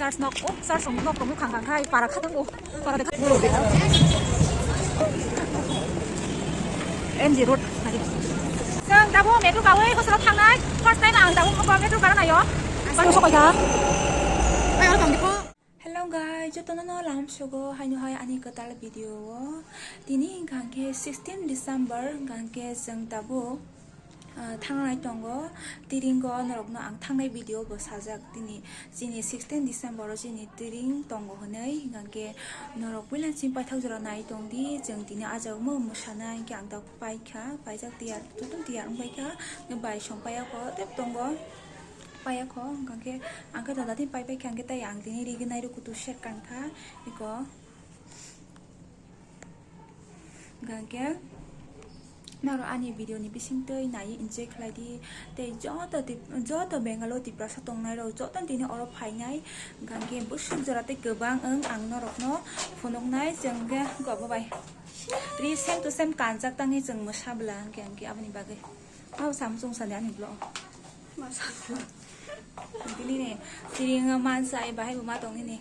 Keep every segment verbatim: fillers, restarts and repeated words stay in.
Church nok, oh, church rok nok rok nukha khai para kha tongo. Para dekha. M G road. Chwng tabuk metro kawi hostel thangnai. First time ang tabuk metro kana nayo. Ang sokoi kha. Hello guys, jotono no lam sugo haino hai ani kwtal video o. Tini hwnkha khe sixteen December, hwnkha khe chwng tabuk, ah, thangnai tongo. Tiringo norokno ang thangnai video bo sajak tini. Chini sixteen December o chini tiring tongo hwnwi, hwnkha khe norok puila chini paithak jora nai tong di. Chwng tini ah jagao mwsana hwnkhe ang tabuk paikha, paijak tiyar, jotono tiyar wng paikha. Bai song paiya kho tep tongo. Paiya kho, hwnkha khe ang khe dada tini pai paikha, hwnkhe tai ang tini rignai rw kutu set kankha, iko. Hwnkha khe norok ani video ni bisingtwi naiwi enjoy khlai di, tei joto tip-, joto Bengal o Tiprasa tongnai rok joto tini oro phainai, hwnkha khe bwswk jora tei kwbang wng ang norokno phunuknai, chwng khe iko abo bai ri same to same kanjak tangwi chwng mwsa bwla, hwnkhe, hwnkhe aboni bagwi. Abo samung chwng sadi ani vlog. Bini ni tiring mansa ai bahai bo ma tong nini.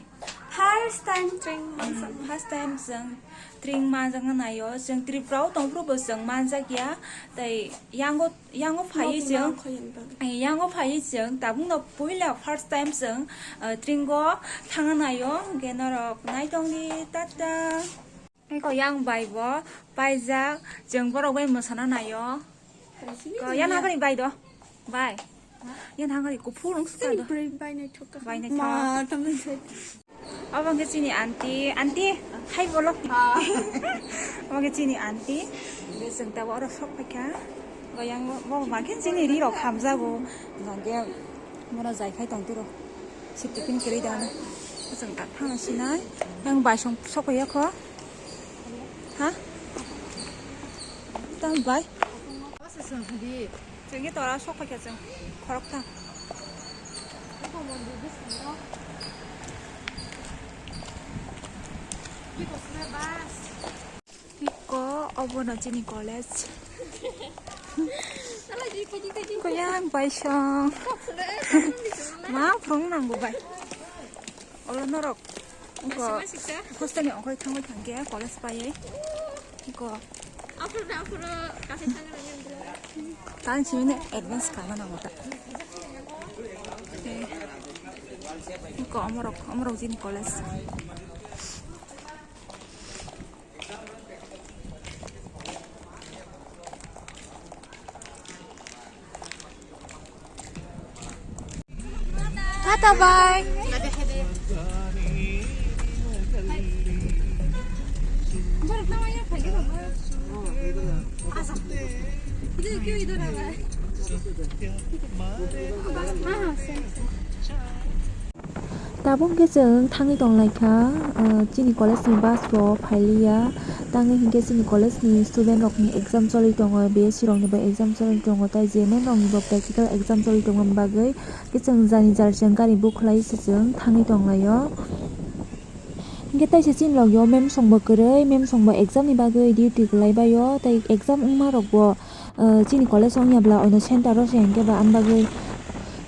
First time tiring mansa. Hmm, first time chwng tiring manjak na naio. Chwng Tripura o tong phuru bo chwng manjak ya. Tai yango, yango phai chwng. Yango phai chwng tabuk no puila first time chwng, uh, tiring go thang naio. Hwnkhe norok nai tong di. Tata. Eko yang bai bo paijak, chwng borok bai mwsana naio. Ko yang hangari bai do. Bai. Yang hangari kuphur wng sukha do. Bai naithok. Bai naithok. Ma, tamni thok. Obo hwnkhe chini aunty, aunty, hai bolo. Obo hwnkhe chini aunty. Be chwng tabuk oro sok phaikha. Bo yang bo, bo hwnkhe chini ri rok hamjago. Hwnkhe Mora jai khai tong tiro. Siti pin kiri dana. Chwng ta thana sinai. Yang bai song sok ya kho. Ha? Tang bai. Chwng tora sok kha chwng. Khorok ta. Iko obo no chini college. Koyang bai song. Ma phung nanggo bai. Olo norok. Iko hostel ni ongkhoi thangwi thangkhe college paiwi. Iko. Tang simi advance khaima nango ta. Iko omorok, omorok chini college. Tata bye. Tabuk hwnkhe chwng thangwi tonglaikha, ah, chini college ni bus bo phailiya, tangwi hwnkhe chini college ni student rokni exam choli tongo, B S C rokni bo exam choli tongo, tei J N M rokni bo practical exam choli tongmani bagwi khe chwng jani jar chwng gari book khlai se chwng thangwi tonglaio. Hwnkhe taisa chini logio mem songbo kwrwi, mem songbo exam ni bagwi duty kwlai baio, tei exam wngma rokbo, ah, chini college wngya bwla oino center o se hwnkhe ba am bagwi.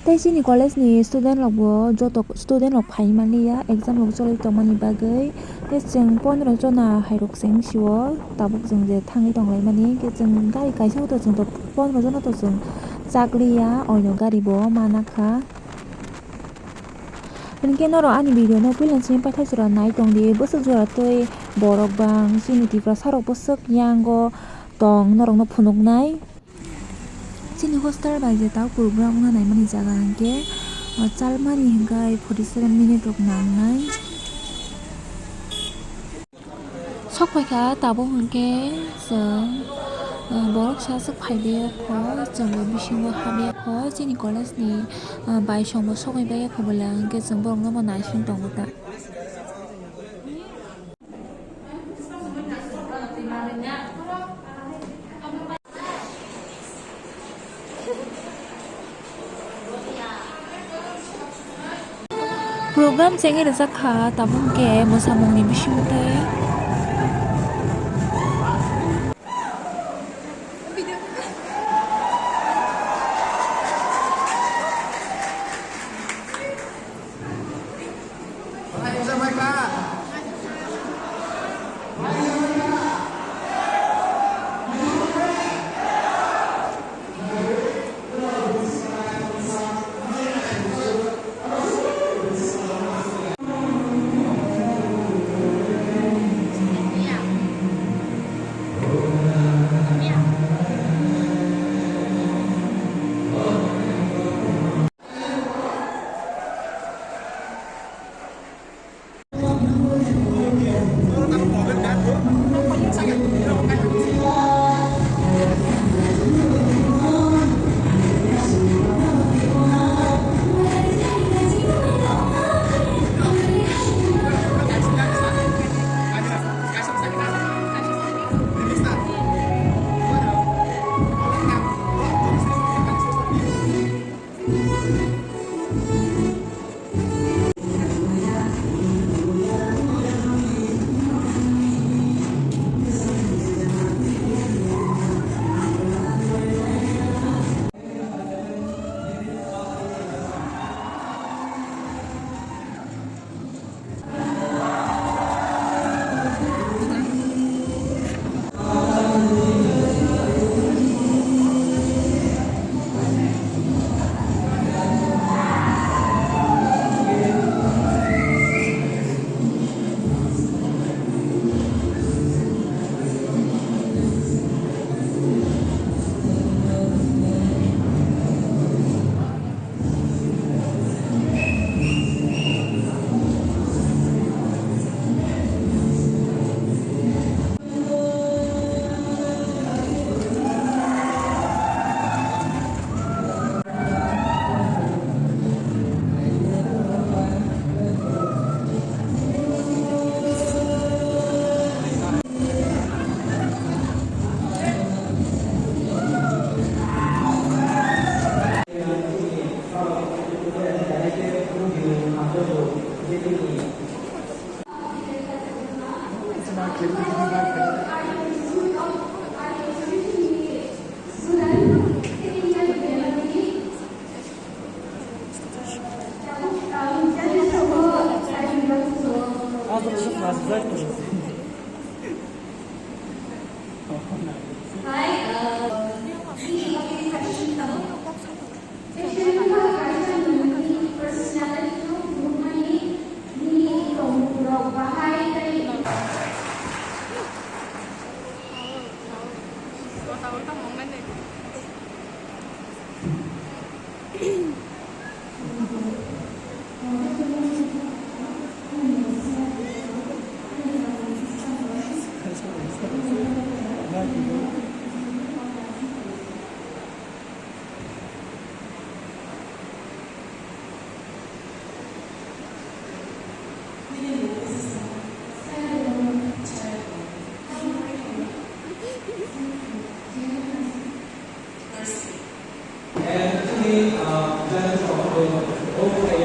Tei chini college ni student rok bo joto student rok phai manliya exam rok choli tongmani bagwi. Tei chwng pondro jona hai rok se wng sio tabuk chwng je thangwi tonglaimani. Hwnkhe chwng gari kaisa o to chwng to pondro jona to chwng chakliya oino gari bo mana kha. Hwnkhe norok ani video no puila simi paithak jora nai tongdi, bwswk jora tei borok bang chini Tiprasa rok bwswk yango tong norokno phunuknai. Chini hostel bai je tao program wngna naimani jaga hwnkhe, o, chalmani hwnkhe forty seven minute rok nangnai. Sok phaikha tabuk hwnkhe chwng, o, borok sa swk phaibaiyakho, chwngbo bisingo habiyakho, chini college ni, o, baisongbo sogwi baiyakho bwlwng hwnkhe chwng borokno bo naising tongo ta. Program chengwi rijak kha, tabuk khe mwsamungni bisingtwi.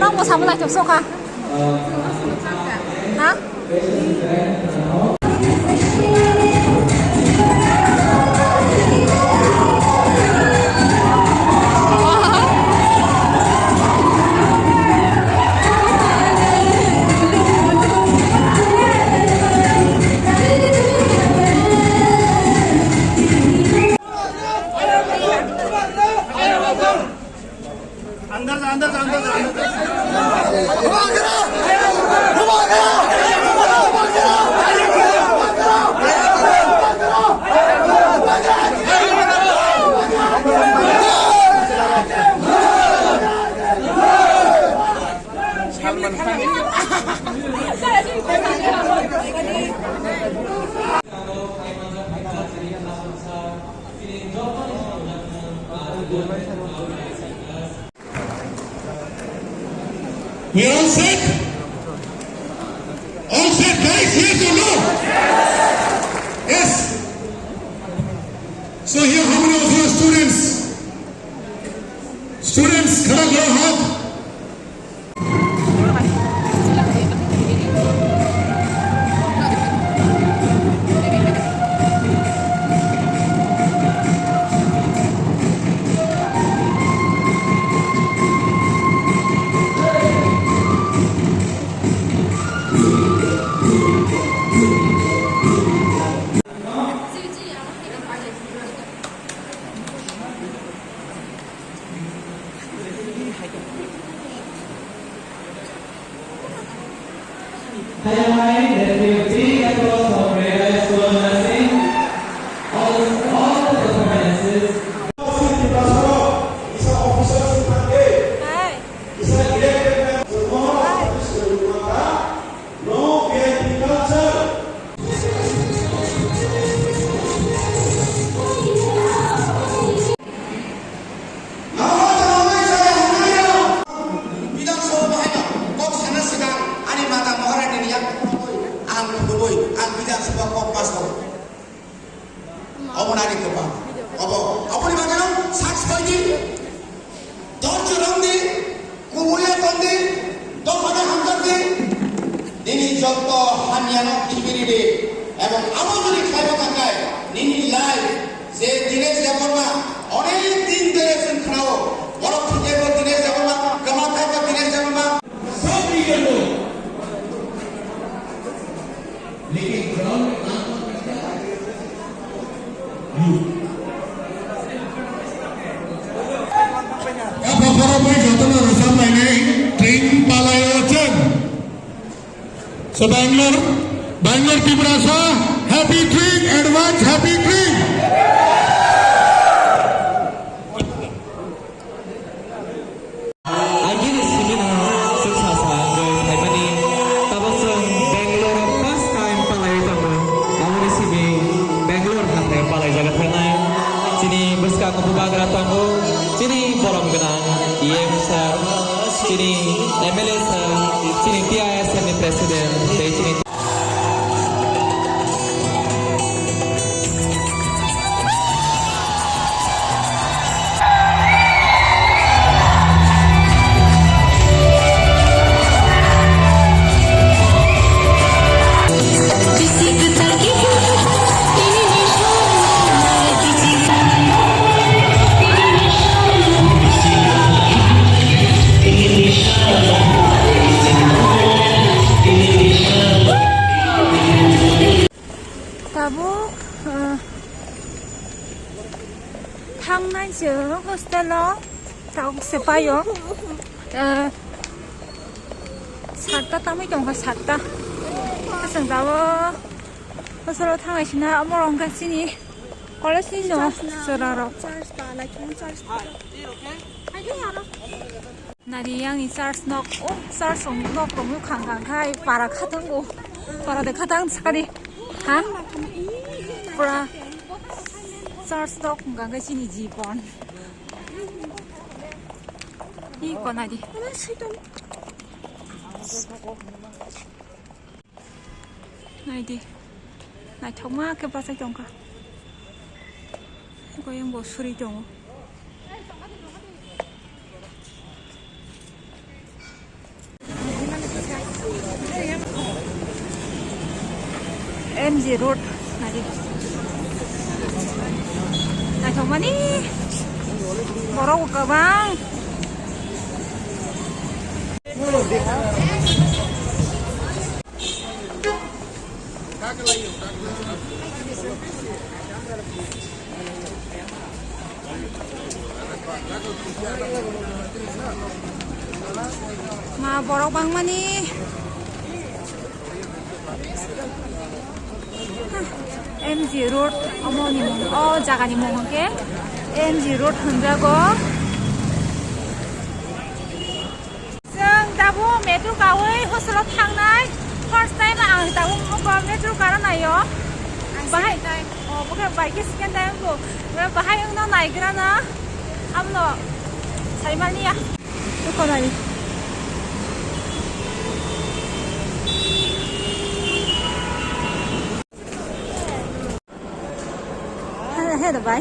Nang bo samo naithok sokha. Ha? We all set? All set, guys, yes or no? Yes. So here, how many of you are students? Students, khada karo haath. Khaiyangmani, that we big applause for Merida School Nursing. All, all the performances. Hi. Bidhan Sabha bahaino kok sana swkang ani mata Maharani ni yak ang khulumui ang Bidhan Sabha kok pass kho. Obo nani kwbang. Obo, oboni bagwi no sak soi di. Dhorjo rwng di, kubui ya ton di, dophano hamjak di. Nini joto hamyano kibiri di. Ebong abo jodi khlaibo thangkhe, nini life je Dinesh Debbarma, onek din dhore chwng khnao. Borok thwikhe bo Dinesh Debbarma, kwma khe bo Dinesh Debbarma. Abo khoroknwi jotono rwchap lainai, Tring Palaio chwng. So Bangalore, Bangalore Tiprasa, happy Tring, advance happy Tring. Agini simi no chwng sasa wngwi phaimani, tabuk chwng Bangalore first time palaiwi tongo. Aboni simi Bangalore hathai palaijaga thangnai. Chini bwskango bubagra tongo, chini borom gwnang E M sir, chini M L A sir, chini T I S M ni president, tei chini Tabuk, eh, thangnai chwng hostel o, tabuk se paio. Eh, satta tamwi tongkha, satta. Chwng tabuk hostel o thangnai sina, omo rwngkha chini college ni no chwra rok. Nari yang ni church nok, o church rok nok rok nukha hwnkha khai para khatang o, para de khatang sakani, ha? Pura church nok hwnkha khai chini jibon. Ih, ko nari. Naidi, naithokma khe bachai tongkha. Goyang bo suri tongo. M G Road nari. Naithokmani borok kwbang. Ma borok bangmani. M G Road omo ni mung, o jaga ni mung hwnkhe M G Road hwnjago. Chwng tabuk metro kawi hostel o thangnai. First time ang tabuk metro karo naio. Bahai, oh, bokhe bai khe second time bo. Bahai wngno naigrana. Amno saimaniya. Dukanai. He, he, bai.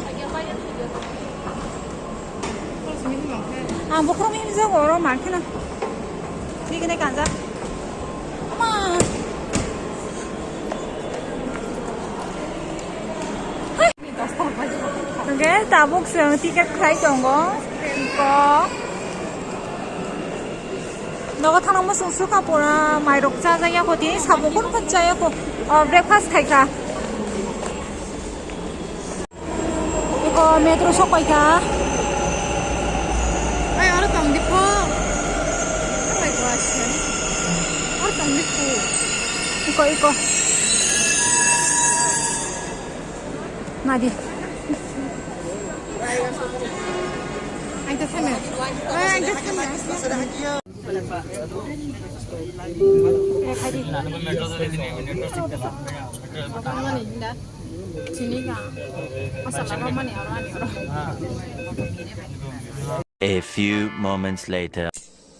Ang bokhorok himjak oro mankhe na. Bigini kanjak. Ama. Hwnkhe tabuk chwng ticket khlai tongo. Ko. Nogo thangna muchung sukha pura mairok chajakya ko, tini sabung kunu khe chaya ko. O, breakfast khai kha. Iko metro sok pai kha. Ai, oro tong di pho. Oro tong di pho. Iko, iko. Nadi. Ang ta sana. Ang ta sana. A few moments later.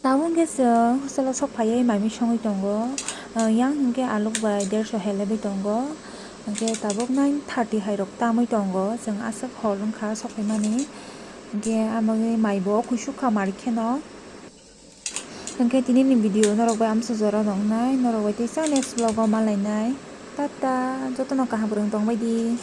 Tabuk hwnkhe chwng hostel o sok phaiwi mai mui songwi tongo. Yang hwnkhe aluk bai dersho helebwi tongo. Hwnkhe tabuk nine thirty hai rok tamwi tongo. Chwng aswk hor wngkha sok phaimani. Hwnkhe amagwi mai bo kuisuk kha mari kheno. Hwnkhe tini ni video norok bai amsa jora wngnai. Norok bai teisa next vlog o malainai. Tata, jotono kaham kwrwng tongbaidi.